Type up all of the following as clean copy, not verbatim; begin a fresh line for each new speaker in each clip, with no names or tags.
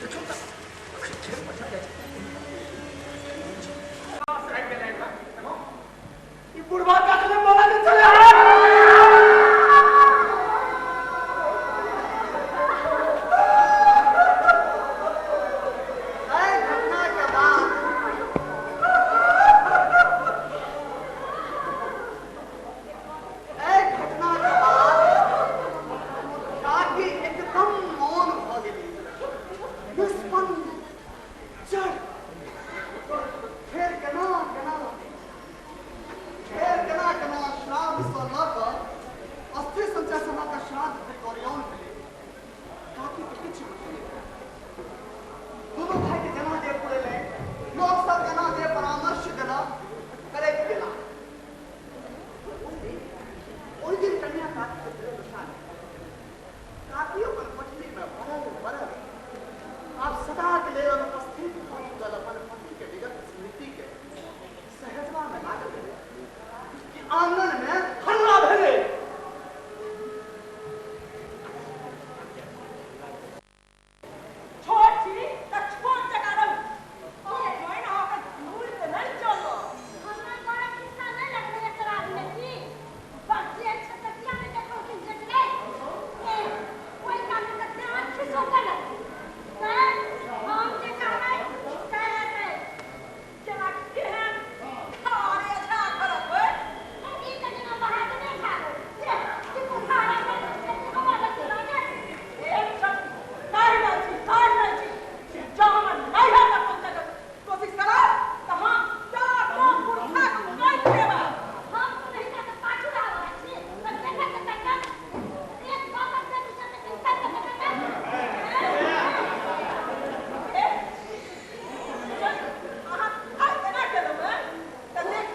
देखियौ तऽ अखन खेत पर चलि जाइ छै।
ई बुढ़वा कखने मरा के चले
एहि घटना के बाद एहि घटना के बाद काकी एकदम मौन भऽ गेली, निष्पन्न, जड़। फेर केना केना, फेर केना केना श्राद्धसँ लऽ कऽ अस्थि संचय सभा के श्राद्ध धरि ओरियान भेलै। काकीके किछु बुझल नहि। दुनू भाइके जेना जे पुरेलै, लोकसभ जेना जे परामर्श देलक, करैत गेला। ओहि दिन कन्या काकीके प्रेम भेल। काकी अपन कोठलीमे पड़ल पड़ल आब सदाके लेल अनुपस्थित भऽ चुकल अपन पतिके विगत स्मृतिके सहेजबामे लागल रहै कि आंगनमे हल्ला भेलै।
छोट छी तऽ छोट जकाँ रहू। अहाँ बहिन अहाँके धूर तऽ नहि चलत।
हमरा बड़ा खिस्सा नहि लगलैए श्राद्धमे की? बड़ जेठ छै तऽ किया नहि देखलखिन जेठ रे? ए, ओहि कालमे तऽ दाँत खिसो केलक। तैं हम जे कहबै सएह हेतै।
जेना केहन थारे झाखरक होय।
ई तऽ जेना बहाके नहि झाड़ू। जे कि कुठारा पर हमरा लग लागत।
एक शब्द कहि रहल छी, कहि रहल छी जे जँ हमर नैहर तक पहुँचैके कोशिश करब तऽ हम चारो पुरखाके काटि देब।
हम पुरहिता के पाछू रहऽ वला छी तऽ देखत तऽ तखन एक बापक बेटी छै तऽ किनकर के देखत।
अहाँ आइ एना केलहुँ हेँ तऽ देख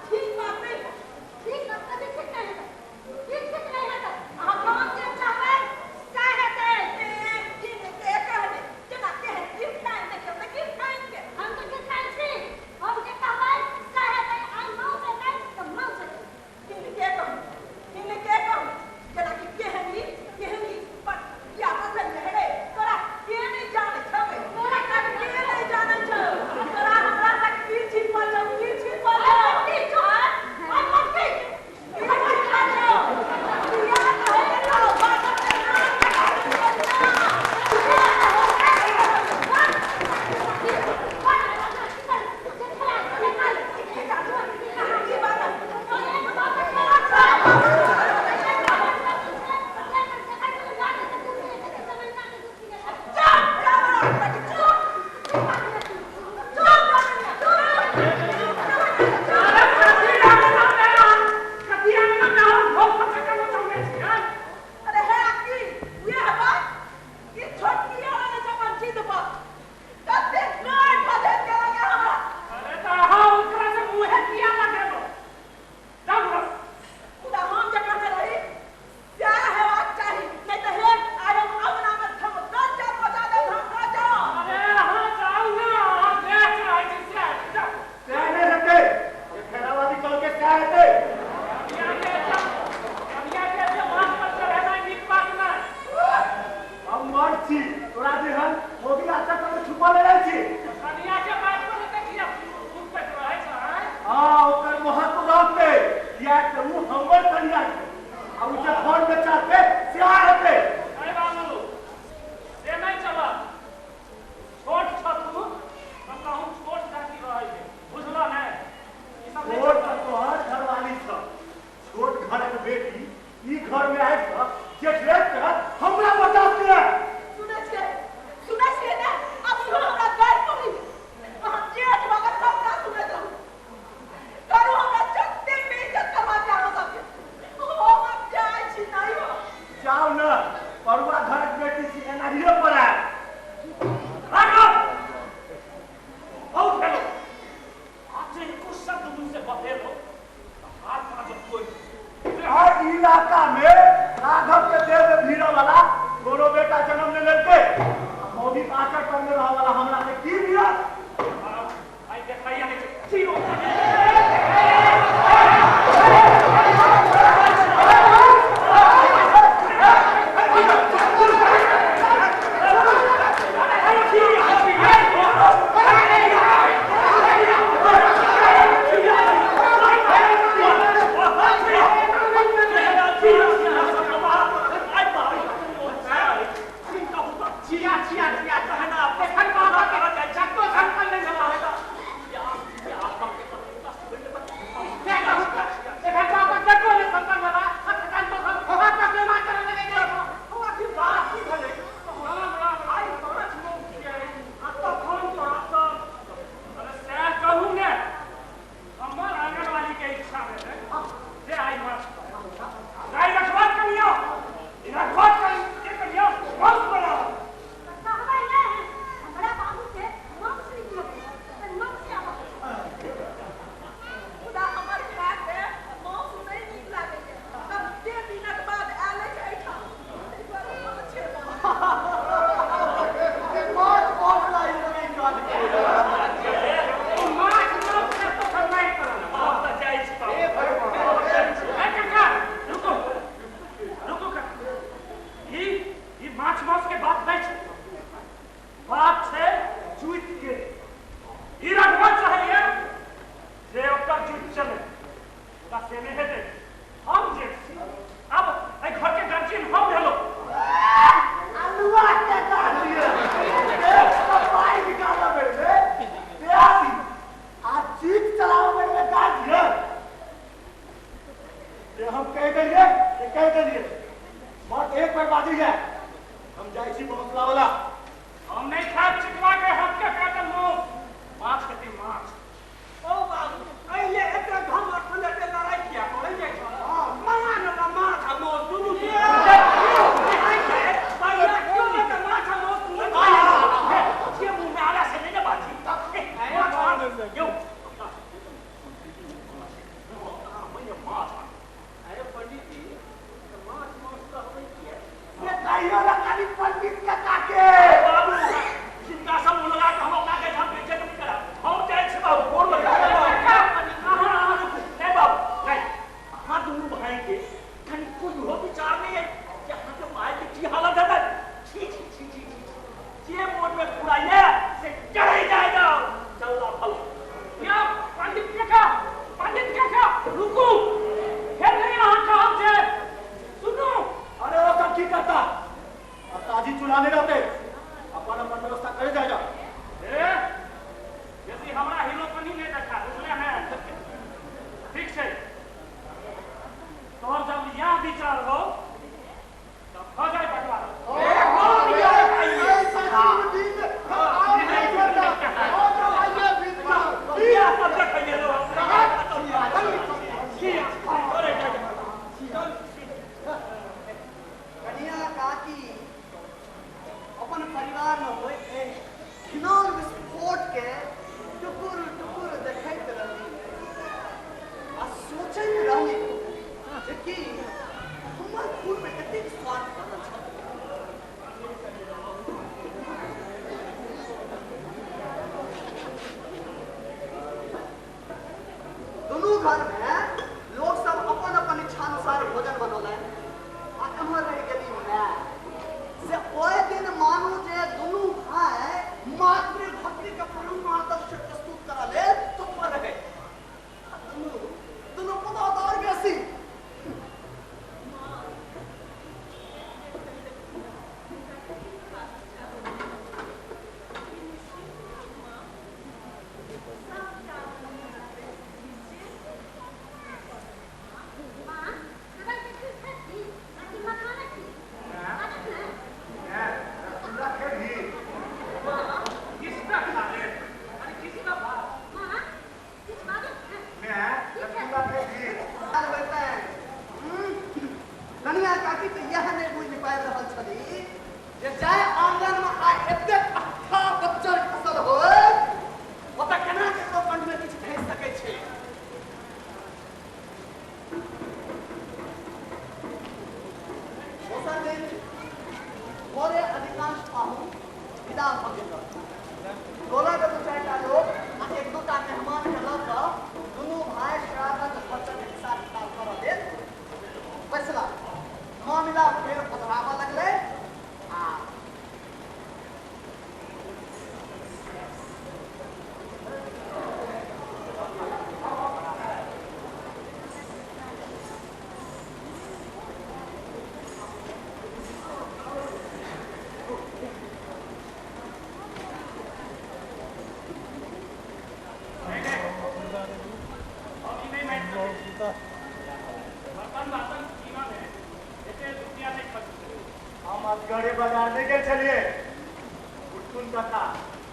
ठीक बात नहि होयत।
ठीक बात कथी ठीक नहि हेतै? की ठीक नहि हेतै? अहाँ हम जे चाहबै सएह हेतै।
के कहने जेना केहन गिरखाइन देखियौ तऽ गिरखाइन के।
हम तऽ गिरखाइन छी। हम जे कहबै सएह हेतै। आइ माउस हेतै तऽ माउस हेतै।
हिनके कहू, हिनके कहू, जेना कि केहन ई, केहन ई, पर किया बदल रे तोरा के नहि जानै छौ गे? तोरा के नहि जानै छौ? तोरा हमरा से की छिपल छौ, की छिपल छौ?
की चुप आइ मोटकी।
की छिपल छौ? बियाह तऽ होइए छौ, बादक के नाम लगा अरे हे की उएह बात ई छोटकी आबै छै अपन जिद पर कतेक गाँठ भजैत गेलक हमरा।
अरे तऽ अहाँ ओकरा से मुँहे किया लगेलहुँ? जाउ घर।
मुदा हम जे कहने रही सएह हेबाक चाही, नहि तऽ हे आइ हम अंगनामे धमगज्जर मचा देब, धमगज्जर।
अरे अहाँ जाउ ने, अहाँ जे चाहै छी सएह हेतै, जाउ।
सएह नहि हेतै जे खैरावाली कहलकै सएह हेतै।
कनिया के एते माथ पर चढ़ेनाइ नीक बात नहि।
हम मर्द छी, तोरा जेहन मौगी आचर पर छुपल नहि रहै छी।
कनिया के बात पर एते किया फुसफुसैत रहै छै?
हँ, ओकर महत्व रहतै, किएक तऽ ओ हमर कनिया छै आ ओ जे घरमे चाहतै सएह हेतै।
अरे बाबू, से नहि चलत। छोट छथु तऽ कहूँ छोट जाति रहै छै, बुझलऽ ने? ई सब नहि
छोट
चलत।
तऽ तोहर घरवाली छह। छोट घरक बेटी ई घरमे आबि कऽ जेठरेत करत, हमरा बर्दाश्त नहि।
सुनै छियै, सुनै छियै ने? आब इहो हमरा गारि पड़ैए। अहाँ जेठ भऽ कऽ सबटा सुनैत रहू। करू हमरा जतेक बेइज्जत करबाक यऽ अहाँ सबके। हम आब जाइ छी नैहर।
जाउ ने, परुआ घरक बेटी छी, एनाहिए पड़ायब।
राघव, बहुत भेलो। आब जे एको शब्द मुँह से बहेलो तऽ हाथ पाँच तोड़ि देब।
हर इलाका में राघव के देह में भीड़ऽ वाला कोनो बेटा जन्म नहि लेलकै। आ मौगी के आचर पर में रहऽ वाला हमरा से की भिड़त?
आइ देखैया नहि छै। जीरो।
के
ई रखवा चाहिए जे ओकर जुट चले ओकरा से नहि हेतै। हम जे छी अब एहि घर के गार्जियन हम भेलो।
अलुआ के गार्जियन एक सौ पाई निकाला बेर में प्यासी आ जीप चलावे बेर में गार्जियन जे हम कह देलिए से कह देलिए। बात एक बार बाजी है हम जाइ छी मसला वाला।
हम नहीं खाब चिकवा के हक के काटल लोग माछ खेती माछ।
ओ बाबू अइले एते घम अखन एते लड़ाई किया करै जाइ छ? मांगा न ना माछ आ मौस दुनू के। हाय के भैया क्यों न त माछ आ मौस दुनू खाइ।
जे मुंह में आला से नहीं ना बाजी। माछ यो माछ।
अरे पंडित जी माछ मौस कहबै किया?
से कहियो ना खाली पंडित के काके।
बाबू जिनका सब मुंह लगा के हम अपना के हम बेइज्जत नहीं करा। हम जाइ छी बाबू गोर लगा। अहाँ रुकू नहीं बाबू नहीं। अहाँ दुनू भाई के कनि कोई हो विचार नहीं है कि अहाँ के माय के की हालत है। छी छी छी छी छी जे मोन में पूरा ये से चढ़े जाएगा चल्ला फल। या पंडित काका रुकू फेर नहीं अहाँ कहब जे सुनू।
अरे वो सब की करता अब ताजी चुलाने रहते अपन अपन व्यवस्था करे जाएगा।
ए यदि हमरा हीरोपनी नहीं देखा बुझले हैं ठीक छै तोहर जब यह विचार हो तब हो जाए बंटवारा। यह सब देखिए लो
कनिया काकी अपन परिवार में होइत एहि घिनौन विस्फोट के टुकुर टुकुर देखैत रहली आ सोचैत रहली जे कि हमर खून में कतेक स्वार्थ भरल छल। दुनू घर में लोग सब अपन अपन इच्छानुसार भोजन बनौलनि आ एम्हर रहि गेली माय। से ओहि दिन मानू जे दुनू भाय मातृभक्ति के परम आदर्श प्रस्तुत करऽ लेल तत्पर रहै। दुनू दुनू पुतोह तऽ आओर बेसी।
माँ हमरा के की खेती आ मखाना की आदत ने।
रसगुल्ला खेबही?
किसका खा ले अरे किसका बात।
माँ किछु बाजत ने।
मैं रसगुल्ला खेबही?
हाल होइतनि। कनिया काकी तऽ इएह नहि बुझि पाबि रहल छली जे जाहि आंगन में आइ एतेक अट्ठा बच्चर खसल होय ओतऽ केना ककरो कंठ में किछु धरि सकै छै। दोसर दिन भोरे अधिकांश पाहुन विदा भऽ गेल। टोला के दू चारिटा लोक आ एक दूटा मेहमान के लऽ कऽ दुनू भाय श्राद्धक खर्चक हिसाब किताब करऽ लेल बैसला। मामिला फेर ओझराबऽ लगलै आ
नहीं नहीं हम ई नहीं मानि सकै छी। बर्तन बासन कीनऽ में एते रुपया नहीं खर्च करी।
हम असगरे बाजार नहीं गेल छलिए। गुटकुन काका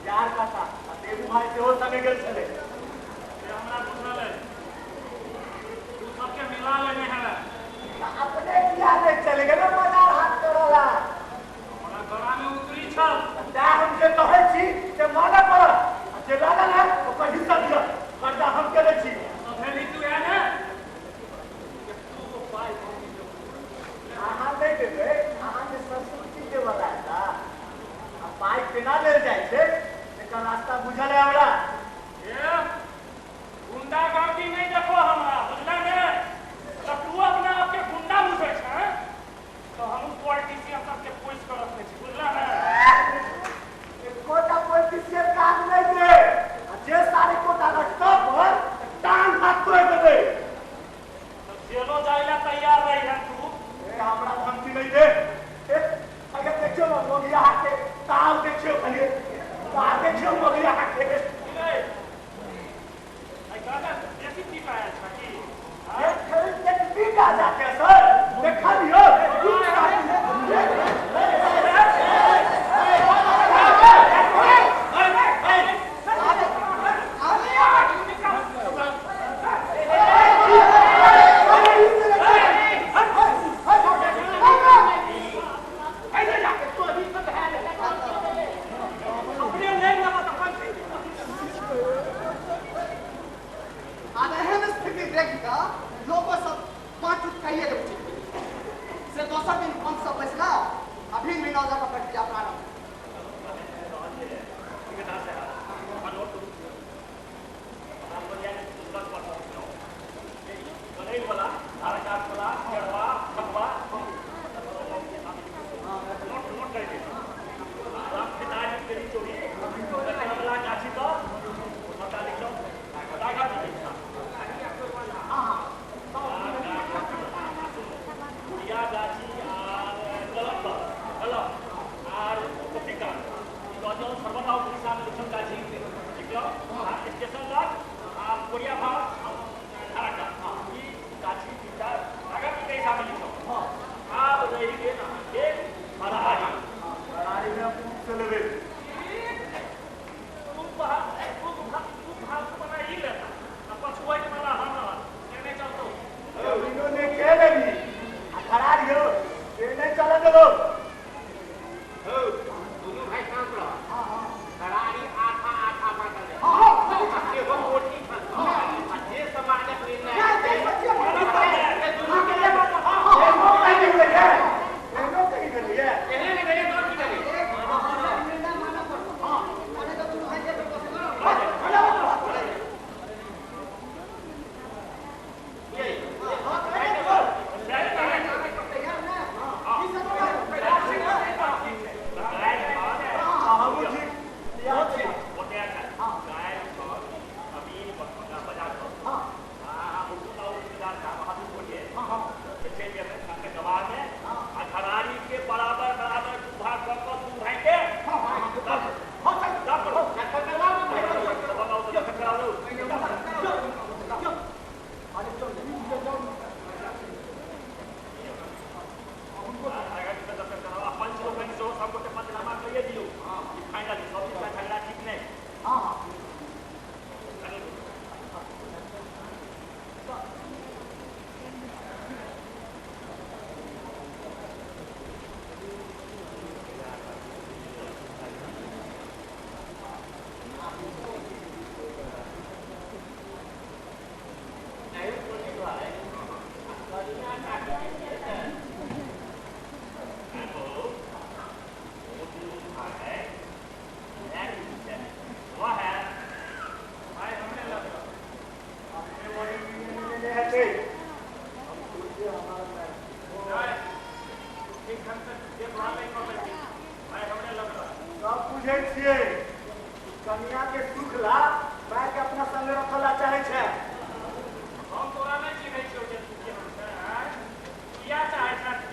यार काका आ देबू भाई सेहो संगे गेल छलै।
से हमरा बुझल है तू सबके मिला लेने है।
अपने किया नहीं चले गेल बाजार हाथ करला?
हमरा गला में उतरी छल।
तें हम जे कहै छी से मानऽ पड़त आ जे लागल है ओकर हिस्सा दिअ। कर्जा हम केने छी।
सभेली तू आयल है कि तू वो पाई हम दियौ।
अहाँ नहि देबै अहाँके ससुर जी के बला है ना। आ पाइ केना लेल जाइ छै एकर रास्ता बुझल है हमरा।
ए
35 काज नहीं दे आ जे सारे कोटा रखता पर टांग हाथ तोड़ देबे।
जेलो जाइला तैयार रही है तू।
ए हमरा धमकी नहीं दे। ए अगर देखियो मोगिया हाथे ताल देखियो खाली ताल देखियो मोगिया हाथे।
ए आई काका बेसी पी पाया छ की
ए खेल के पी का जाके सर देखा लियो। कन्या के सुख ला माय के अपना संग रखला चाहे छे।
हम तोरा नहीं चिन्है छियौ जे तू केहन छै। किया चाहै छह?